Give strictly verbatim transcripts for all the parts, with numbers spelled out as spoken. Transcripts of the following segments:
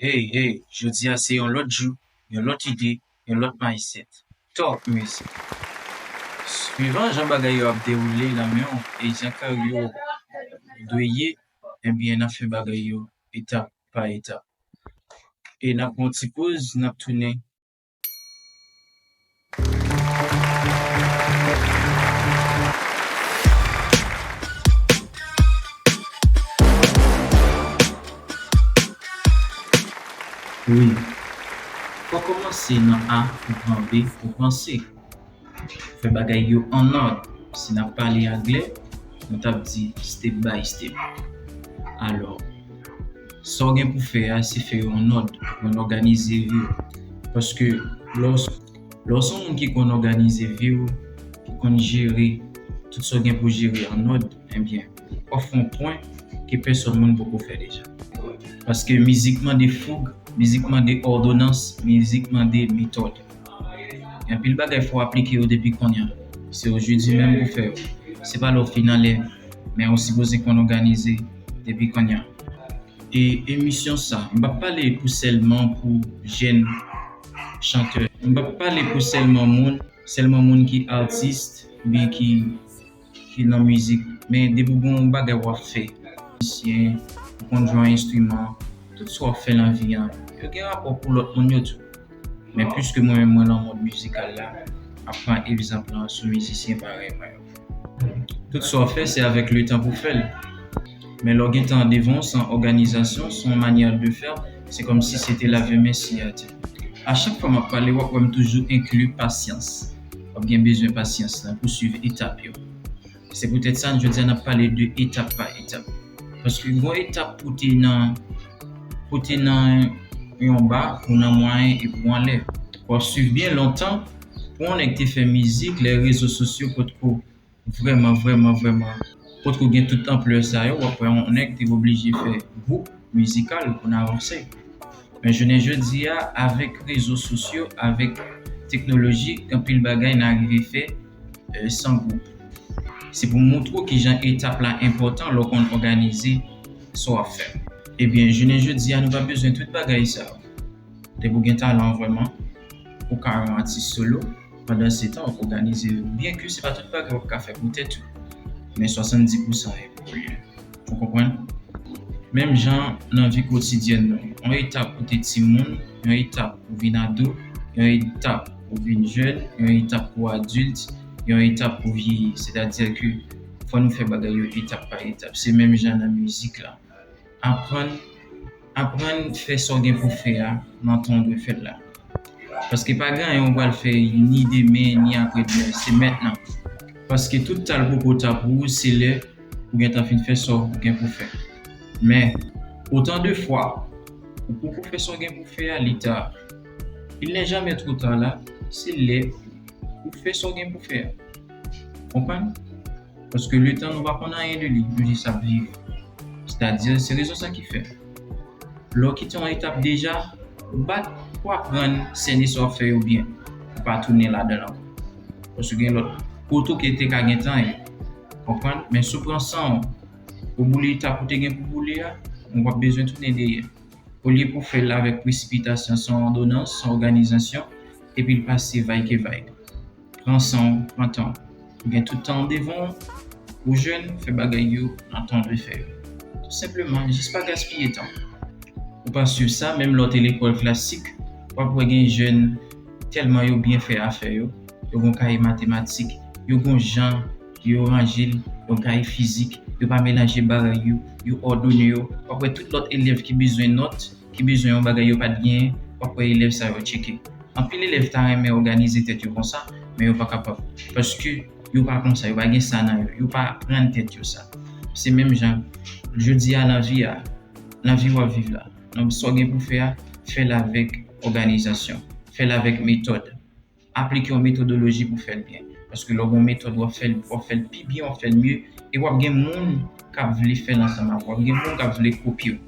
Hey, hey, jodi a se yon lòt jou, yon lòt ide, yon lòt mindset. Talk Music. Swivan jan bagay yo ap dewoule nan men w e jan kè yo dwe ye, ebyen, n ap fè bagay yo etap pa etap. E n ap pran yon ti poz, n ap tounen. Wi. Fò kòmanse nan A pou pran B pou pran C. Fè bagay yo an òd. Si n ap pale anglè, nou t ap di step by step. Alò, sa w gen pou fè a, se fè yo an òd, pou w òganize vi w. Paske lè w, lè w se yon moun ki konn òganize vi w, ki konn jere tout sa w gen pou jere an òd, ebyen, w ap fè yon pwen ke pèsòn moun poko fè deja. Paske mizik mande foug, mizik mande òdonans, mizik mande metòd. Gen anpil bagay fò w aplike yo depi kounye a. Se ojodi menm pou fè yo. Se pa lè w fin anlè, men ou sipoze konn òganize depi kounye a. E emisyon sa, m p ap pale pou sèlman pou jèn chantè. M p ap pale pou sèlman moun, sèlman moun ki atis, oubyen ki, ki nan mizik. Men depi w gen yon bagay w ap fè, mizisyen, ou konn jwe yon enstriman, tout sa w ap fè nan vi a, yo gen rapò pou lòt moun yo tou. Men piske mwen menm mwen nan mond mizikal la, m ap pran egzanp lan sou mizisyen parèy mwen yo. Tout sa w ap fè, se avèk letan pou fè l. Men lè w gen tan devan w san òganizasyon, san manyè de fè, se kòmsi se te lave men si atè. A chak fwa m ap pale, w ap wè m toujou enkli pasyans. W ap gen bezwen pasyans lan pou swiv etap yo. Se poutèt sa, jodi a, n ap pale de etap pa etap. Paske gon etap pou te nan, pou te nan yon ba, pou nan mwayen e pou anlè. W ap swiv byen lontan, pou yon nèg te fè mizik, lè rezo sosyo potko vrèman, vrèman, vrèman, potko gen tout anplè sa yo, w ap wè yon nèg te oblije fè gwoup mizikal pou n avanse. Men jounen jodi a, avèk rezo sosyo, avèk teknoloji, gen anpil bagay n arive fè, eh, san gwoup. Se pou montre w kijan etap la enpòtan lè w konn òganize sa w ap fè. Ebyen, jounen jodi a, nou pa bezwen tout bagay sa yo. Depi w gen talan w vrèman, ou ka yon atis solo, pandan se tan w ap òganize yo. Byenke se pa tout bagay w ap ka fè pou tèt ou, men swasanndis pousan e pou ou. Ou konprann? Menm jan nan vi kotidyèn nou, yon etap pou te timoun, yon etap pou vin ado, yon etap pou vin jèn, yon etap pou adilt, yon etap pou vyeyi. Sètadi ke fò nou fè bagay yo etap pa etap. Se menm jan nan mizik la. Aprann, aprann fè sa w gen pou fè a nan tan w dwe fè l la. Paske pa gen anyen w pral fè ni demen, ni apre demen, se mentnan. Paske tout tan l poko ta pou ou, se lè ou gentan fin fè sa w gen pou fè. Men, otan de fwa ou poko fè sa w gen pou fè a, li ta. Il n'est jamais trop tard la, se lè ou fè sa w gen pou fè a. Konprann? Paske letan nou pa konn anyen de li, nou jis ap viv. Sètadi, se rezon sa ki fè, lè w kite yon etap deja, bat pou aprann sène sa w ap fè yo byen, pou pa tounen ladan l ankò. Paske gen lòt kote w te ka gentan ye. Konprann? Men si w pran san w, ou boule etap ou te gen pou boule a, w ap bezwen tounen dèyè. Olye pou fè l avèk presipitasyon, san òdonans, san òganizasyon, epi l pase vay ke vay. Pran san w, pran tan w. Ou gen tout tan w devan w, ou jèn, fè bagay yo nan tan w dwe fè yo. Tou senpleman, jis pa gaspiye tan. Ou pa swiv sa, menm lè w te lekòl klasik, w ap wè gen jèn tèlman yo byen fè afè yo, yo gon kaye matematik, yo gon jan yo ranje l, yo kaye fizik, yo pa melanje bagay yo, yo òdone yo. W ap wè tout lòt elèv ki bezwen nòt, ki bezwen yon bagay yo pa t genyen, w ap wè elèv sa yo tcheke. Anpil elèv ta renmen òganize tèt yo konsa, men yo pa kapab. Paske yo pa konsa, yo pa gen sa nan yo, yo pa aprann tèt yo sa. Se menm jan, jodi a nan vi a, nan vi w ap viv la, nan sa w gen pou fè a, fè l avèk òganizasyon, fè l avèk metòd. Aplike yon metodoloji pou fè l byen. Paske lè w gen yon metòd, w ap fè l, w ap fè l pi byen, w ap fè l mye, e w ap gen moun k ap vle fè l ansanm avè w, w ap gen moun k ap vle kopye w.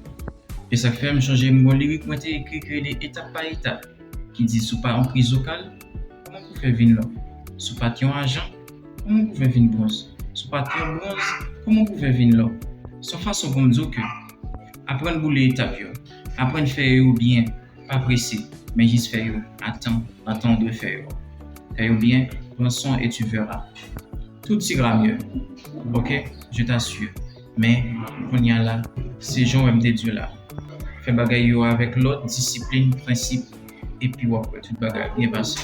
E sa k fè m chonje m gon lirik mwen te ekri ki rele Etap pa etap, ki di si w pa yon krizokal, kòman pou fè vin lò? Si w pa t yon ajan, kòman pou fè vin bwonz? Si w pa t yon bwonz, kòman pou fè vin lò? Se yon fason pou m di w ke aprann boule etap yo. Aprann fè yo byen, pa prese, men jis fè yo a tan, nan tan w dwe fè yo. Fè yo byen, pran swen e tu verras. Tout ira mieux. Ok? Je t'assure. Men, kounye a la, se jan w wè m te di w la. Fè bagay yo avèk lòd, disiplin, prensip, epi w ap wè tout bagay ap byen pase.